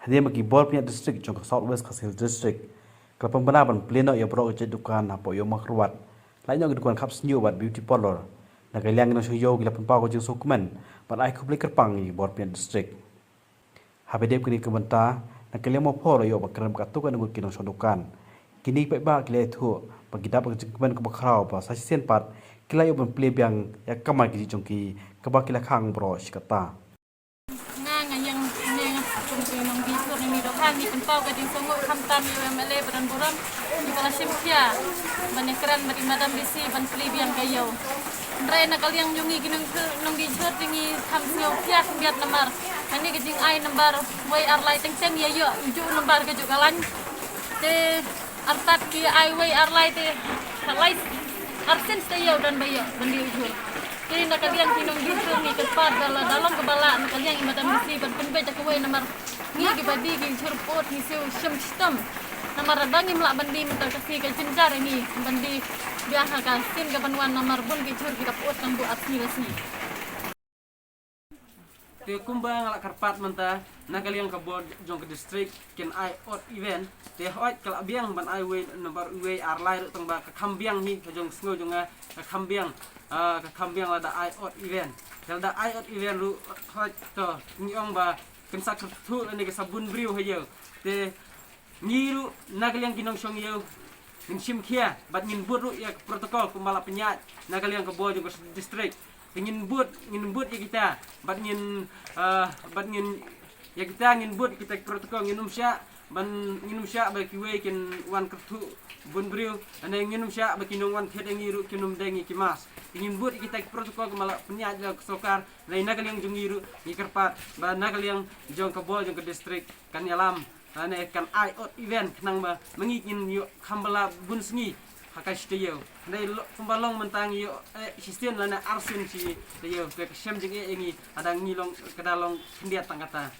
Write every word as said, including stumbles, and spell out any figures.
Hadien ba ki bor pynïaid district jong ka South West Khasi Hills District ka la pynbna ban plie noh ïa baroh ki jait dukan hapoh Ïew Mawkyrwat, lait noh ki dukan khap shñiuh bad beauty parlour, na ka liang ki nongshong ïew ki la pynpaw ka jingsngewkmen bad ai khublei kyrpang ïa ki bor pynïaid district. Haba dep kine ki bynta, na ka liang Mawphor la ïoh ba kren bad katto katne ngut ki nongshong dukan. Kine ki paidbah ki la ïathuh ba ki dap ka jingkmen kaba khraw ba sa shisien pat ki la ïoh ban plie biang ïa ka kamai kajih jong ki kaba ki la khang baroh shi katta. Nga, nga ïeng ne nga kum ki nongdie jhur ngi dohkha ngi pynpaw ka jingsngewnguh khamtam ïa u M L A ba don burom. Ngi ka la shim khia ban ïakren bad i Madam D C ban plie biang ka ïew. Hynrei na ka liang jong ngi ki nong, nongdie jhur jong ngi kham sngew khia khyndiat namar kane ka jingai nambar wei ar lai teng teng ïa ïoh u juh nambar ka juh ka lain. Te artat ki ai wei ar lai te ka lai ar sien te ïoh don ba ïoh ban die u jhur. Te na ka liang ki nongdie jhur ngi kyrpad ba lada long kaba lah na ka liang i Madam D C ban pynbeit da kawei namar ngi kiba die ki jhur pyut ngi siew shem shitom. Namar lada ngim lah ban die mynta ka sngi ka jynjar ïa ngi ban die biang ha ka sien kaban wan namar bun ki jhur ki da pyut tang bu ar sngi la sngi. Te kumba nga la kyrpad mynta na ka liang ka bor jong ka district kin ai odd even. Te hooid ka la biang ban ai wei nambar wei ar lai ruh tang ba ka kham biang hi ka jong sngew jong nga ka kham biang, ah, ka kham biang lada ai odd even. Te lada ai odd even ruh hooid to ngi ong ba kin sa kyrthuh lane ka sa bun briew ha ïew. Te ngi ruh na ka liang ki nongshong ïew ngin shim khia bad ngin bud ruh ïa ka protocol kumba la pynïaid na ka liang ka bor jong ka district. Te ngin bud, ngin bud ïa kita bad ngin, ah, bad ngin ïa kita ngin bud kita ki protocol ngin ym shah ban ngin ym shah ba kiwei kin wan kyrthuh bun briew. Ane ngin ym shah ba ki nongwan thied ïa ngi ruh kin ym deng ïa ki mask. Te ngin bud ïa kita ki protocol kumba la pynïaid da ka sorkar. Lei na ka liang jong ngi ruh ngi kyrpad ba na ka liang jong ka bor jong ka district kan ïalam lane kan ai odd even khnang ba ma ngi ngin ïoh kham ba la bun sngi ha ka shi taïew. Hynrei kumba long mynta ngi ïoh, eh, shisien lane arsien shi taïew te ka shem jingeh ïa ngi lada ngi long ka da long khyndiat tang kata.